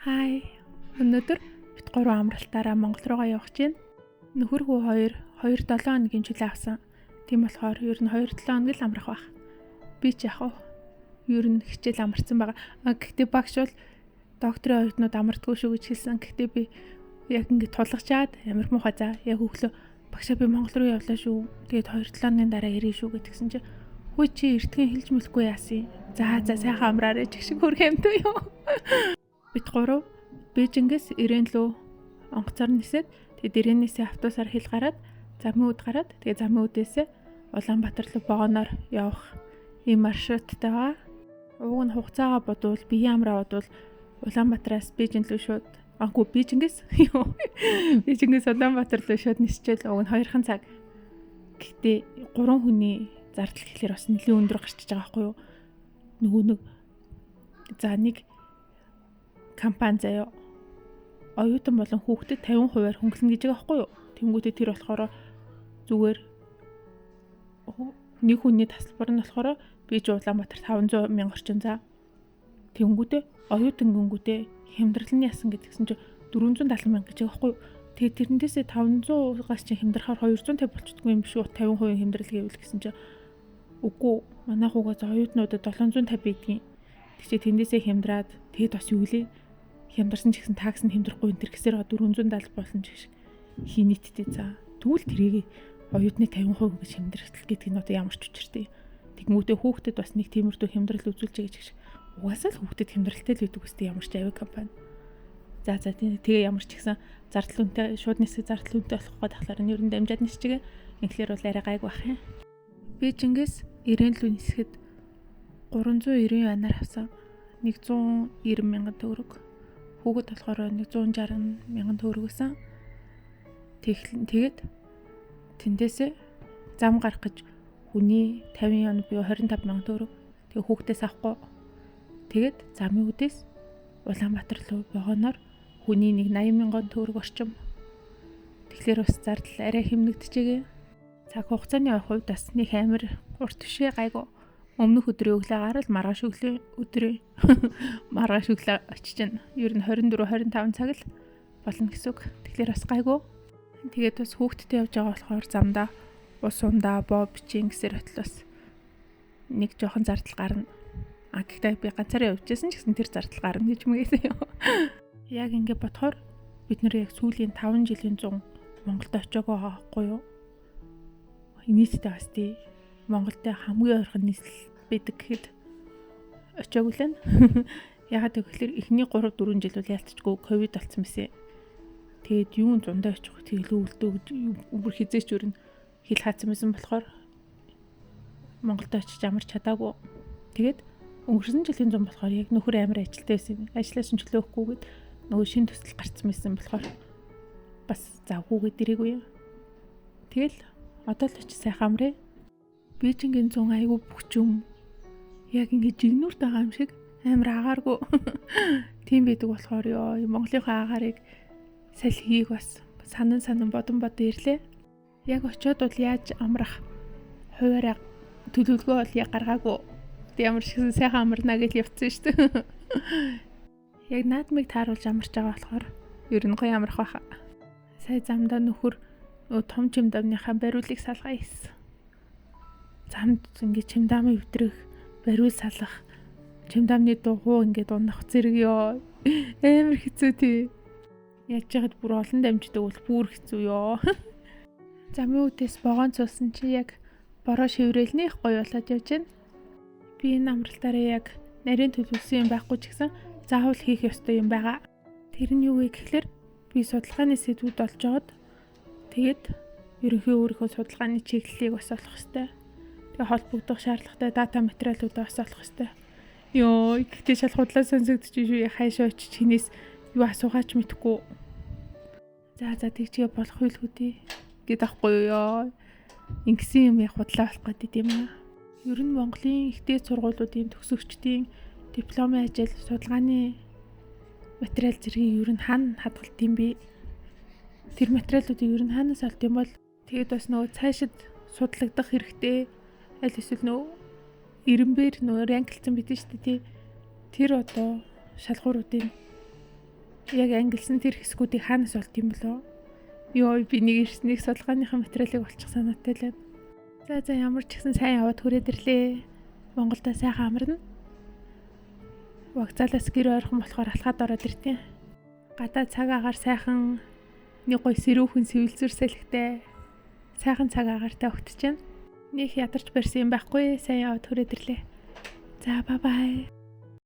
Хай. Өнөөдөр бид гурван амралтаараа Монгол руугаа явах гэж байна. Нөхөр хүү хоёр 2-7 хоногийн чөлөө авсан. Тийм болохоор ер нь 2-7 хоног л амрах байх. Би ч яах вэ? Ер нь хичээл амарсан байгаа. Гэхдээ багш бол докторийн оюутнууд амардгүй шүү гэж хэлсэн. Гэхдээ би яг ингэ тулгачаад амар муухай за яг өглөө багшаа би Монгол руу явлаа шүү. Тэгээд 2-7 хоногийн дараа ирээ шүү гэдгсэн чи хүү чи эртхэн хэлж мэлэхгүй яасан. За за сайхан амраарэ ч шиг хөрх юмтай юу. Бид гурав Бээжингээс Ирээн лөө онгоцоор нисээд тэгээд Ирээнээсээ автобусаар хил гараад замын үд гараад тэгээд замын үдээсээ Улаанбаатар руу вагоноор явах ийм маршруттай байгаа. Уг нь хугацаагаа бодвол биеийн амраа бодвол Улаанбаатараас Бээжин лөө шууд аагүй Бээжингээс юу Бээжингээс Улаанбаатар руу шууд нисчээл уг нь 2хан цаг. Гэхдээ 3 хүний зардал гэхлээр бас нэлээд өндөр гарчиж байгаа байхгүй юу? Нөгөө нэг за нэг компани заяа оюутан болон хүүхдэд 50%-аар хөнгөлнө гэж байгаа байхгүй юу? Тэнгүүтээ тэр болохоор зүгээр нэг хүний тасалбар нь болохоор би ч Улаанбаатар 500 мянга орчим за. Тэнгүүтээ оюутан гингүүтээ хямдрал нь яасан гэдгсэн чи 470 мянга гэж байгаа байхгүй юу? Тэгээд тэрнээсээ 500-аас чи хямдрахаар 250 болчихдгүй юм биш үү? 50% хямдрал гэвэл гэсэн чи үгүй манай хүүгээс оюутнуудад 750 байдгийн. Тэгчээ тэндээсээ хямдраад тэгээд бас юу лээ? Хямдарсан ч гэсэн такс нь хямдрахгүй энэ төр гэсээр 470 болно ч гэх хий нийтдээ за. Тэгвэл тэрийг оюутны 50% гэж хямдрал гэдэг нь одоо ямар ч учиртай. Тэгмүүтээ хүүхдэд бас нэг тиймэрхүү хямдрал үзүүлж байгаа гэж угаасаа л хүүхдэд хямдралтай л байдаг үстэй ямар ч авиа компани. За за тэгээ ямар ч гэсэн зардал үнэтэй шууд нисэх зардал үнэтэй болох гээд тахлаар нь ер нь дамжаад нисчигээ. Инхлээр бол арай гайг байх юм. Бээжингээс Ирээн лүү нисэхэд 390 юанаар авсан. 190 мянган төгрөг. Хүүхэд болохоор 160 мянган төгрөг байсан. Тэгээд тэндээсээ зам гарах гэж хүний 50 юан буюу 25 мянган төгрөг. Тэгээ хүүхдээс авахгүй. Тэгээд замын үдээс Улаанбаатар руу вагоноор хүний нэг 80 мянган төгрөг орчим. Тэгэхээр бас зардал арай хэмнэгдэжээ. Цаг хугацааны хувьд бас нэг амар урт бишээ гайгүй. Өмнөх өдрийн өглөө гарал маргааш өглөө өдрийн маргааш өглөө очиж чинь ер нь 24 25 цаг л болно гэсэн үг. Тэгэхээр бас гайгүй. Тэгээд бас хүүхдтэй явж байгаа болохоор замдаа ус ундаа боо бичин гэсэр хөтөл бас нэг жоохон зардал гарна. А гэхдээ би ганцаараа явжсэн ч гэсэн тэр зардал гарна гэж мэгээс юм. Яг ингэ бодохоор бид нэр яг сүүлийн 5 жилийн зун Монголд очиагүй байхгүй юу? Нийтдээ бас тий Монголд хамгийн ойрхон нийслэл байдаг гэхэд очиагүй л байна. Ягаад гэвэл эхний 3 4 жил бол ялцчгүй ковид болсон байсан. Тэгээд юун зундаа очих тэгэл өвлдөө гэж бүр хизээч өрн хил хаацсан байсан болохоор Монголд очиж амарч чадаагүй. Тэгээд өнгөрсөн жилийн зун болохоор яг нөхөр амар ажилтай байсан. Ажлаас нь чөлөөхгүйгээд нөгөө шин төсөл гарцсан байсан болохоор бас завгүйгээд ирээгүй юм. Тэгэл одоо л очиж сайхан амраа. Бээжингийн зун айгүй бүхчүм. Яг ингэ жигнүүрт байгаа юм шиг амар агааргүй. Тийм байдаг болохоор ёо Монголынхаа агаарыг салхийг бас санан санан бодон бодон ирлээ. Яг очиод бол яаж амрах хуваараа төлөвлөгөө бол яг гаргаагүй. Тэг ямар ч гэсэн сайхан амарна гэж явцсан шүү дээ. Яг наадмыг тааруулж амарч байгаа болохоор ер нь гоё амрах байхаа. Сая замдаа нөхөр том чимдамныхаа бариулыг салгаа хийсэн. Замд ингээ чимдамыг өвтрөх, бариул салах, чимдамны дугуй ингээд унах зэрэг ёо. Амар хэцүү тий. Яаж яагаад бүр олон дамждаг бол бүр хэцүү ёо. Замын үдээс вагон цуулсан чи яг бороо шиврээлнийх гоё болоод явж байна. Би энэ амралтаараа яг нарийн төлөвлөсөн юм байхгүй ч гэсэн заавал хийх ёстой юм байгаа. Тэр нь юу вэ гэхлээр би судалгааны сэдвүүд олж аваад тэгээд ерөнхий өөрийнхөө судалгааны чиглэлийг бас олох ёстой. Тэгээ холбогдох шаардлагатай дата материалуудаа бас олох ёстой. Йоо, гэхдээ шал худлаа сонсогдож шүү. Хайшаа очиж хинээс юу асуугаач мэдэхгүй. За за тэгчгээ болох үйлгүй дээ гэд ахгүй юу ёо. Ингэсэн юм яг худлаа болох гэдэг юм аа. Ер нь Монголын их дээд сургуулиудын төгсөгчдийн дипломын ажил, судалгааны материал зэргийг ер нь хаана хадгалт юм бэ? Тэр материалуудыг ер нь хаанаас олд юм бол тэгээд бас нөгөө цаашид судлагдах хэрэгтэй аль эсвэл нөгөө ирэмбэр нөгөө ранглцсан байдаг шүү дээ тий. Тэр одоо шалгууруудын Яг ангилсан тэр хэсгүүдийг хаанаас олд юм болоо? Йоо, би нэг ирснийг судалгааныхаа материалыг олчих санаатай л байна. За ямар ч гэсэн сайн яваад хүрээд ирлээ. Монголдо сайхан амарна. Вокзалаас гэр ойрхон болохоор алхаад ороод иртیں۔ Гадаа цаг агаар сайхан нэг гой сэрүүхэн сэвэлзүр сэлэгтэй сайхан цаг агаартай өгтөж байна. Нэг ядарч барьсан юм байхгүй. Сайн яваад хүрээд ирлээ. За бай бай.